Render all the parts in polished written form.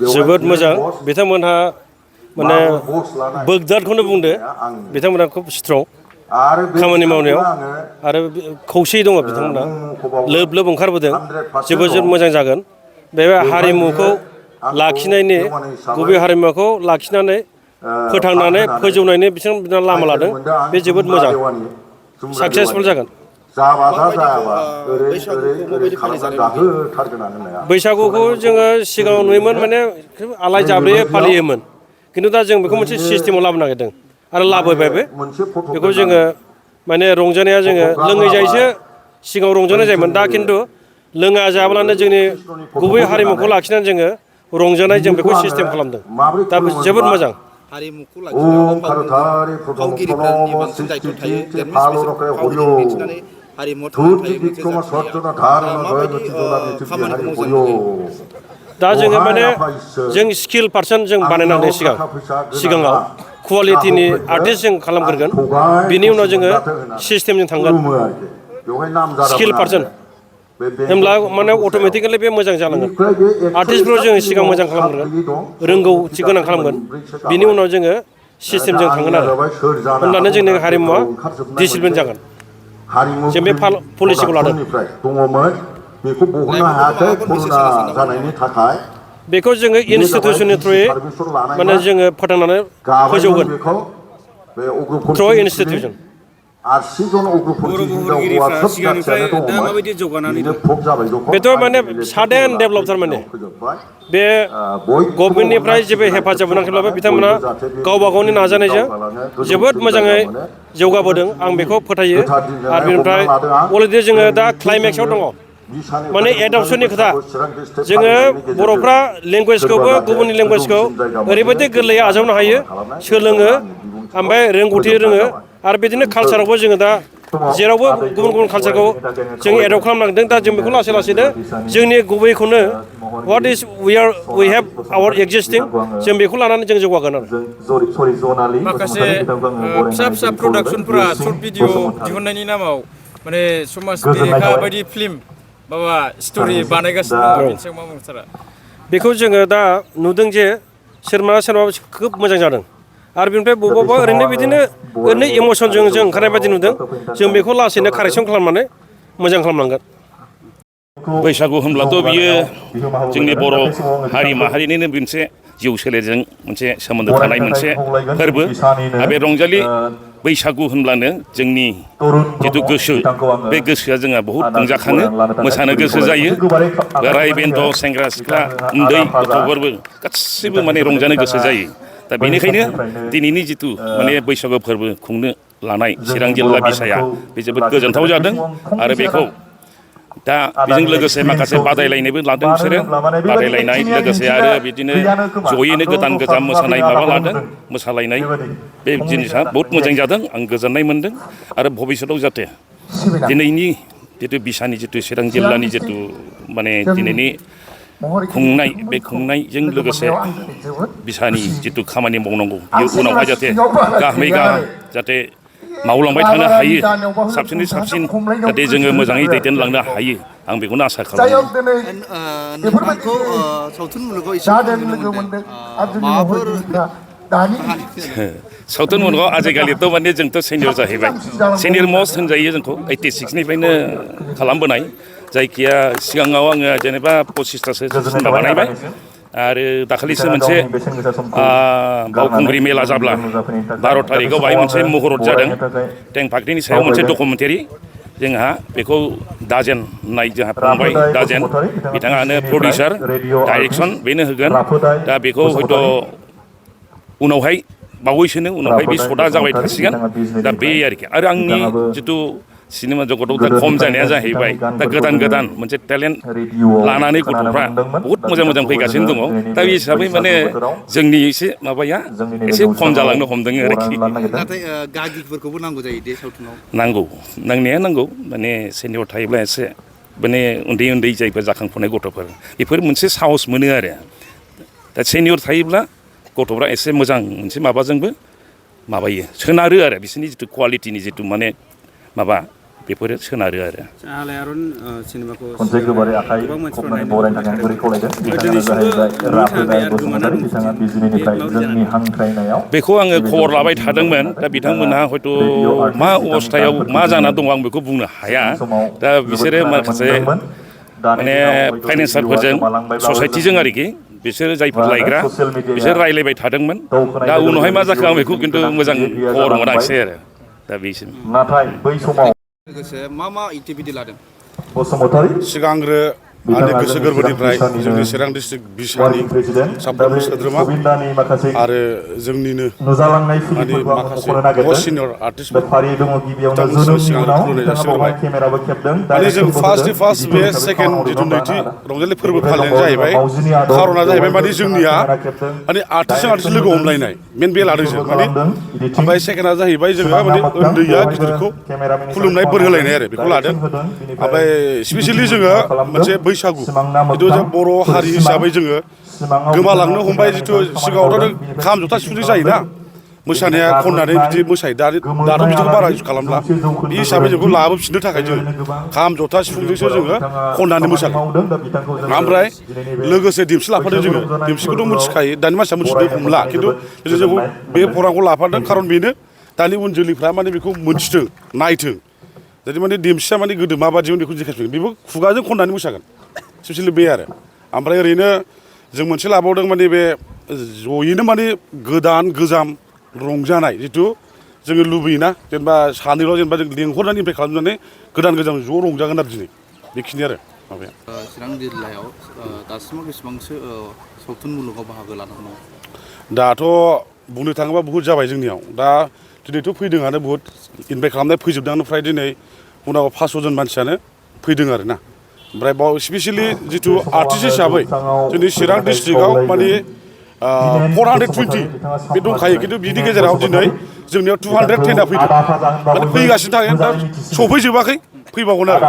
जोबोद मोजां बिथांमोनहा माने बोगदादखौनो बुंदो बिथांमोनहा खुब स्ट्रं खामानि मावनायाव आरो खौसेयै दङ बिथांमोनहा लोब लोब ओंखारबोदों जोबोद मोजां जागोन बे हारिमुखौ लाखिनायनि गुबै हारिमुखौ लाखिनानै फोथांनानै फोजौनायनि बिथांमोना लामा लादों बे जोबोद मोजां साक्सेसफुल जागोन बैसागुखौ जोङो सिगाङाव नुयोमोन माने आलाय जाब्रेयै फालियोमोन खिन्थु दा जों बेखौ मोनसे सिस्टेमाव लाबोनो नागिरदों आरो लाबोबायबो बेखौ जोङो माने रंजानाया जोङो लोङै जायैसो सिगाङाव रंजानाय जायोमोन दा खिन्थु लोङा जाब्लानो जोंनि गुबै हारिमुखौ लाखिनानै जोङो रंजानाय जों बेखौ सिस्टेम खालामदों दा जोबोद मोजां हारिमुखौ लाखिनायाव फावगिरिफोरनि बांसिन दायथ' थायो देट मिन्स बिसोर फावजों दिन्थिनानै हारिमुआव थांनानै थायो मोनसे जाथिया दा माबायदि खामानिखौ मावजानो लुगैयो दा जोङो माने जों स्किल पारसन जों बानायनांदों सिगाङाव कुवालिटिनि आर्टिस्ट जों खालामग्रोगोन बिनि उनाव जोङो सिस्टेमजों थांगोन स्किल पारसन होमब्ला माने अट'मेटिकेलि बे मोजां जालांगोन आर्टिस्टफोराव जोङो सिगां मोजां खालामग्रोगोन रोंगौथि गोनां खालामगोन बिनि उनाव जोङो सिस्टेमजों थांगोन आरो होमब्लानो जोंनि हारिमुवा डिसिप्लिन जागोन जों बे पलिसिखौ लादों बेखौ बहननो हायाखै कर'ना जानायनि थाखाय बेखौ जोङो इनस्टिटिउसननि थ्रुयै माने जोङो फोथांनानै फोजौगोन थ्रु इनस्टिटिउसन बेथ' माने साडेन डेभेलप थारमाने बे गभर्नमेन्टनिफ्राय जेबो हेफाजाब मोनाखैब्लाबो बिथांमोना गावबा गावनि नाजानायजों जोबोद मोजाङै जौगाबोदों आं बेखौ फोथायो आरो बेनिफ्राय अलरेडि जोङो दा क्लाइमेक्सआव दङ माने एडप्सननि खोथा जोङो बर'फ्रा लेंगुवेजखौबो गुबुननि लेंगुवेजखौ ओरैबायदि गोरलैयै आजावनो हायो सोलोङो ओमफ्राय रोंगौथि रोङो आरो बिदिनो कालसारावबो जोङो दा जेरावबो गुबुन गुबुन कालसारखौ जों एडप्ट खालामनांदों दा जों बेखौ लासै लासैनो जोंनि गुबैखौनो व्हाट इज वी हेभ आवार एक्जिस्टिं जों बेखौ लानानै जों जौगागोन आरो माखासे फिसा फिसा प्रडाक्सनफोरा सर्ट भिडिअ दिहुननायनि नामाव माने समाज बेरेखा बायदि फिल्म माबा स्ट'रि बानायगासिनो दङ बेनि सायाव मा बुंनो सारा बेखौ जोङो दा नुदों जे सोरबा खोब मोजां जादों आरो बेनिफ्राय बबेबा ओरैनो बिदिनो ओरैनो इमसनजों जों ओंखारनाय बायदि नुदों जों बेखौ लासैनो कारेक्सन खालामनानै मोजां खालामनांगोन बैसागु होनब्लाथ' बियो जोंनि बर' हारि माहारिनिनो मोनसे जिउ सोलेरजों मोनसे सोमोन्दो थानाय मोनसे फोरबो आरो बे रंजालि बैसागु होनब्लानो जोंनि जिथु गोसो बे गोसोआ जोंहा बहुद रंजाखाङो मोसानो गोसो जायो बोराय बेन्थ' सेंग्रा सिख्ला उन्दै गथ'फोरबो गासिबो माने रंजानो गोसो जायो दा बेनिखायनो दिनैनि जिथु माने बैसागु फोरबो खुंनो लानाय चिरां जिल्ला बिसाया बे जोबोद गोजोनथाव जादों आरो बेखौ दा बेजों लोगोसे माखासे बादायलायनायबो लादों बिसोरो बादायलायनाय लोगोसे आरो बिदिनो जयैनो गोदान गोजाम मोसानाय माबा लादों मोसालायनाय बे जिनिसा बहुत मोजां जादों आं गोजोननाय मोनदों आरो भबिष्यताव जाहाथे दिनैनि जितु बिसानि जितु चिरां जिल्लानि जितु माने दिनैनि खुंनाय बे खुंनायजों लोगोसे बिसानि जितु खामानि मावनांगौ बेयो उनावहाय जाहाथे गाहामै गाहाम जाहाथे मावलांबाय थानो हायो साबसिनै साबसिन जाहाथे जोङो मोजाङै दैदेनलांनो हायो आं बेखौनो आसा खालामो नोंथांखौ सावथुन मुलुगाव एसे नुनो मोनदों माबाफोर सावथुन मुलुगाव आजिखालिथ' माने जोंथ' सेनियर जाहैबाय सेनियर मस्ट होनजायो जोंखौ 86निफ्रायनो खालामबोनाय जायखिया सिगाङाव आङो जेनेबा 25थासो सिनेमा बानायबाय आरो दाखालिसो मोनसे बावखुंग्रि मेला जाब्ला 12 थारिखआव बाहाय मोनसे महरत जादों टेंफाख्रिनि सायाव मोनसे डकुमेन्टारि जोंहा बेखौ दाजेन होननाय जोंहा फंबाय दाजेन बिथाङानो प्रडिउसार डाइरेक्सन बेनो होगोन दा बेखौ हयथ' उनावहाय बावैसोनो उनावहाय बे सटआ जाबाय थासिगोन दा बे आरोखि आरो आंनि जिथु सिनेमा जगताव दा खम जानाया जाहैबाय दा गोदान गोदान मोनसे टेलेन्ट लानानै गथ'फ्रा बहुद मोजां मोजां फैगासिनो दङ दा बे हिसाबै माने जोंनि एसे माबाया एसे खम जालांनो हमदों आरोखि नाथाय गागिफोरखौबो नांगौ जायो दे सावथुनाव नांगौ नांनाया नांगौ माने सेनियर थायोब्ला एसे माने उन्दै उन्दै जायफोर जाखांफुनाय गथ'फोर बेफोर मोनसे साहस मोनो आरो दा सेनियर थायोब्ला गथ'फ्रा एसे मोजां मोनसे माबाजोंबो माबायो सोनारो आरो बिसोरनि जिथु कुवालिटिनि जिथु माने माबा बेफोरो सोनारो आरो आलायारन सिनेमाखौ खनसे गोबारै आखाइ खबनानै बरायनो थाखाय आं गुरै खावलायदों बिथाङानो जाहैबाय राफेदार बसुमतारी बिथाङा बिजिनिनिफ्राय जोंनि हांख्रायनायाव बेखौ आङो खबर लाबाय थादोंमोन दा बिथांमोनहा हयथ' मा अबस्थायाव मा जाना दङ आं बेखौ बुंनो हाया दा बिसोरो माखासे माने फाइनान्सारफोरजों ससाइटिजों आरोखि बिसोर जायफोर लायग्रा बिसोर रायलायबाय थादोंमोन दा उनावहाय मा जाखो आं बेखौ खिन्थु मोजां खबर मोनाखिसै आरो दा बेसिम नाथाय बै समाव लोगोसे मा एक्टिभिटि लादों बसुमतारी सिगांग्रो आंनि गोसो गोरबोनिफ्राय जोंनि चिरां डिस्ट्रिक्ट बिसानि साफ्रोमबो सोद्रोमा आरो जोंनिनो माने माखासे मस्ट सिनियर आर्टिस्टफोर बिथांमोनसिम सिगां खुलुमनाय जासिहरबाय माने जों फार्स्ट बे सेकेन्ड जिथु नैथि रंजालि फोरबो फालिनायानो जाहैबाय खार'ना जाहैबाय माने जोंनिया माने आर्टिस्टजों आर्टिस्ट लोगो हमलायनाय मेन बे लादों जों माने ओमफ्राय सेकेन्डआ जाहैबाय जोङो माने उन्दैया गिदिरखौ खुलुमनाय बोर होलायनाय आरो बेखौ लादों ओमफ्राय स्पेसियेलि जोङो मोनसे बैसागु जिथु जों बर' हारि हिसाबै जोङो गोमालांनो हमबाय जिथु सिगाङावथ' खाम जथा सिफुंजों जायोना मोसानाया खननानै बिदि मोसायो दाथ' बिदिखौ बारा इउज खालामला बे हिसाबै जोंखौ लाबोफिननो थाखाय जोङो खाम जथा सिफुंजोंसो जोङो खननानै मोसागोन ओमफ्राय लोगोसे देमसि लाफादों जोङो देमसिखौथ' मिथिखायो दानि मानसिया मिथिनो हमला खिन्थु जोंखौ बे प्रग्रामखौ लाफादों खारन बेनो दानि उन जोलैफ्रा माने बेखौ मोनथिथों नायथों जुदि माने देमसिया माने गोदो माबादिमोन बेखौ देखायफिनगोन बेबो खुगाजों खननानै मोसागोन स्पेसियेलि बे आरो ओमफ्राय ओरैनो जों मोनसे लाबावदों माने बे जयैनो माने गोदान गोजाम रंजानाय जिथु जोङो लुबैयोना जेनेबा सानैल' जेनेबा जों लेंहरनानै इनभाइट खालामनानै गोदान गोजाम ज' रंजागोन आरो दिनै बेखिनि आरो माबाया चिरां जिल्लायाव दासिमाव बेसेबांसो सावथुन मुलुगाव बाहागो लानो दङ दाथ' बुंनो थाङोबा बुहुत जाबाय जोंनियाव दा दिनैथ' फैदोंआनो बुहुत इनभाइट खालामनाय फैजोबदोंआनो फ्राय दिनै उनाव 500 जन मानसियानो फैदों आरो ना ओमफ्राय बाव स्पेसियेलि जिथु आर्टिस्ट हिसाबै जोंनि चिरां डिस्ट्रिक्टआव माने 420 बे दंखायो खिन्थु बिनि गेजेराव दिनै जोंनियाव 210 फैदों माने फैगासिनो थागोन दा सफैजोबाखै फैबावगोन आरो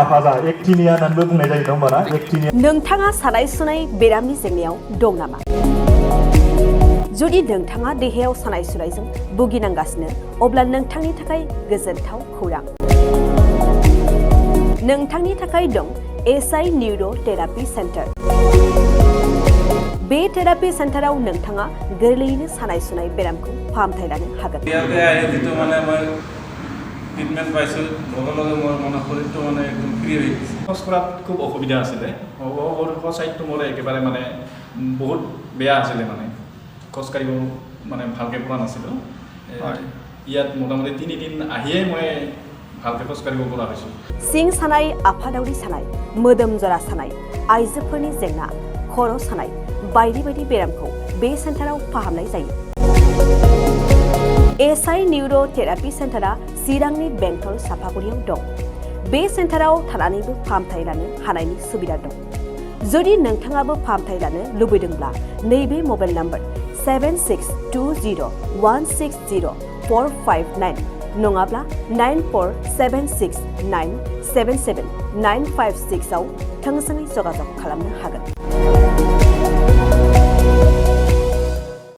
नोंथाङा सानाय सुनाय बेरामनि जेंनायाव दं नामा जुदि नोंथाङा देहायाव सानाय सुनायजों भुगिनांगासिनो अब्ला नोंथांनि थाखाय गोजोनथाव खौरां नोंथांनि थाखाय दं एसआइ निउर' थेरापि सेन्टार बे थेरापि सेन्टाराव नोंथाङा गोरलैयैनो सानाय सुनाय बेरामखौ फाहामथाय लानो हागोन খুব অসুবিধা আছিলে সাইডটো মোৰ একেবাৰে মানে বহুত বেয়া আছিলে মানে খোজকাঢ়িব মানে ভালকৈ পৰা নাছিলোঁ ইয়াত মোটামুটি 3 দিন আহিয়ে মই ভালকৈ খোজকাঢ়িব পৰা হৈছোঁ सिं सानाय आफादावरि सानाय मोदोम जरा सानाय आइजोफोरनि जेंना खर' सानाय बायदि बायदि बेरामखौ बे सेन्टाराव फाहामनाय जायो एसआइ निउर' थेरापि सेन्टारा चिरांनि बेंटल सापागुरियाव दं बे सेन्टाराव थानानैबो फाहामथाय लानो हानायनि सुबिदा दं जुदि नोंथाङाबो फाहामथाय लानो लुबैदोंब्ला नैबे मबाइल नाम्बार 7620160459 नङाब्ला 9476977956 आव थोंजोङै जगाजग खालामनो हागोन